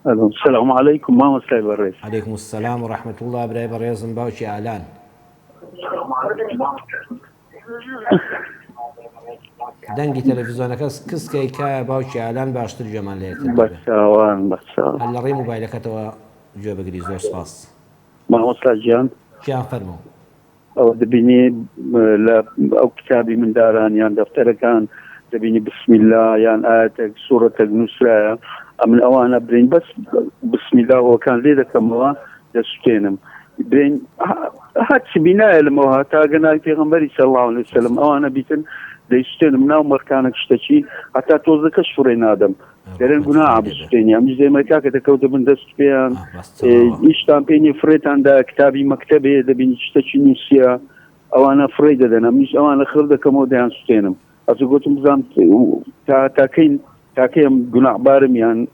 ئەلۆ سلام علیکم مامۆستای بەڕێز. علیکم السلام و رحمة اللە برای بەڕێزم باوکی ئالان. دەنگی تەلەفزیۆنەکە کز کەی کایە باوکی ئالان باشتر گوێمان لە یەکتر دەبێ. بەچاوان بەچاوان. هەر لە ڕێی موبایلەکەتەوە گوێ بگری زۆر سپاس. مامۆستا گیان. گیان فەرموو. ئەوە دەبینی لە ئەو کتابی منداران یان دەفتەرەکان دەبینی بسم اللە یان ئایەتێک سوڕەتێک نووسرایە ئەمن ئەوانە برین بەس بسم اللە هۆکان لێ دەکەمەوە دەسوتێنم برین هەرچی بینایە لەمەوە هەتا گەناوی پێغەمبەری صلی الله علیه وسلم ئەوانە بیتن دەیسوتێنم ناو مەرکانە شتەکی هەتا تۆزەکەش فڕێ نادەم دەرێن گوناحە بسوتێنی ئەمیش دەیمە کاکە دەکەوتە بن دەست پێیان هیچتان پێ نیە فرێتان دا کتابی مەکتەبێ دەبینی شتەکی نووسیە ئەوانە فڕێی دەدەن ئەمیش ئەوانە خڕ دەکەمەوە دەیان سوتێنم ئەزو گوتم بزانم تا تاکەین تاکەیم گوناحبارم یان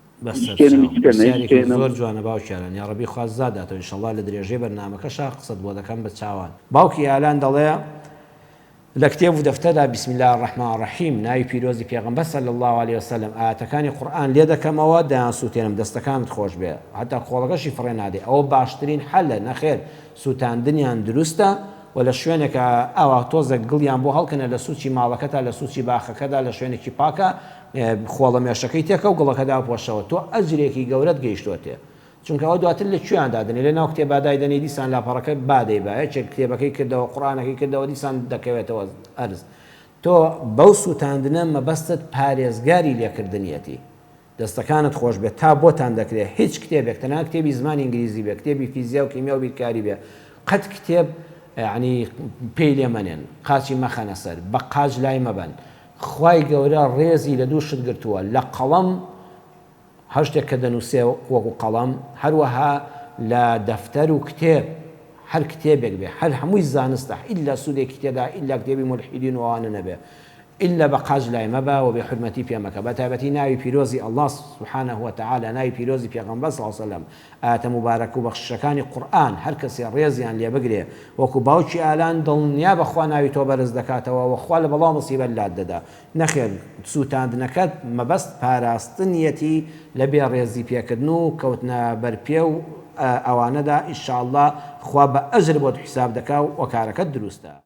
زۆر جوانە باوکیانان یاڕەبی خوا سزا داتەوە ئینشەڵا لە درێژەی بەرنامەکەشا قسەت بۆ دەکەم بە چاوان باوکی ئالان دەڵێ لە کتێب و دەفتەردا بسم اللە الرحمن الرحیم ناوی پیرۆزی پێغەمبەر صلی اللە علیە وسلم ئایەتەکانی قورئان لێ دەکەمەوە دەیانسوتێنم دەستەکانت خۆش بێ هەتا کۆڵەکەشی فڕێ نادەی ئەوە باشترین حەلە نەخێر سوتاندنیان دروستە و لە شوێنێکا ئاوا تۆزێک گڵیان بۆ هەڵکەنە لە سوچی ماڵەکەتا لە سوچی باخەکەدا لە شوێنێکی پاکا خۆڵەمێشەکەی تێکە و گڵەکە داپۆشەوە تۆ ئەجرێکی گەورەت گەیشتۆتێ چونکە ئەوە دواتر لە کوێیان دادەنێی لە ناو کتێبا دایدەنێی دیسان لاپەڕەکە با دەیبا یەکێک کتێبەکەی کردەوە قورئانەکەی کردەوە دیسان دەکەوێتەوە ئەرز تۆ بەو سوتاندنە مەبەستت پارێزگاری لێکردنیەتی دەستەکانت خۆش بێت تا بۆتان دەکرێت هیچ کتێبێک تەنها کتێبی زمانی ئینگلیزی بێ کتێبی فیزیا و کیمیا و بیرکاری بێ قەت کتێب یعنی پێی لێ مەنێن قاچی مەخەنە سەر بە قاچ لای مەبەن خوای گەورە ڕێزی لە دوو شت گرتووە لە قەڵەم هەر شتێک کە دەنووسێ وەکو قەڵەم، هەروەها لە دەفتەر و کتێب، هەر کتێبێک بێ، هەر هەمووی زانستە، ئیلا سوودێکی تێدا، ئیلا کتێبی مولحیدین و ئەوانە نەبێ، ئیلا بە قاچ لای مەبە و بێ حورمەتی پێ مەکە، بە تایبەتی ناوی پیرۆزی اللە سبحانە وتعالی، ناوی پیرۆزی پێغەمبەر صلی اللە علیە وسلم، ئایەتە موبارەک و بەخششەکانی قورئان، هەر کەسێ ڕێزیان لێ بگرێ وەکو باوکی ئالان، دڵنیا بە خوا ناوی تۆ بەرز دەکاتەوە و خوا لە بەڵا و موسیبەت لات دەدا. نەخێر سوتاندنەکەت مەبەست پاراستنیەتی لە بێ ڕێزی پێکردن و کەوتنە بەر پێ و ئەوانەدا ئیشاڵڵا خوا بە ئەجر بۆت حیساب دەکا و کارەکەت دروستە.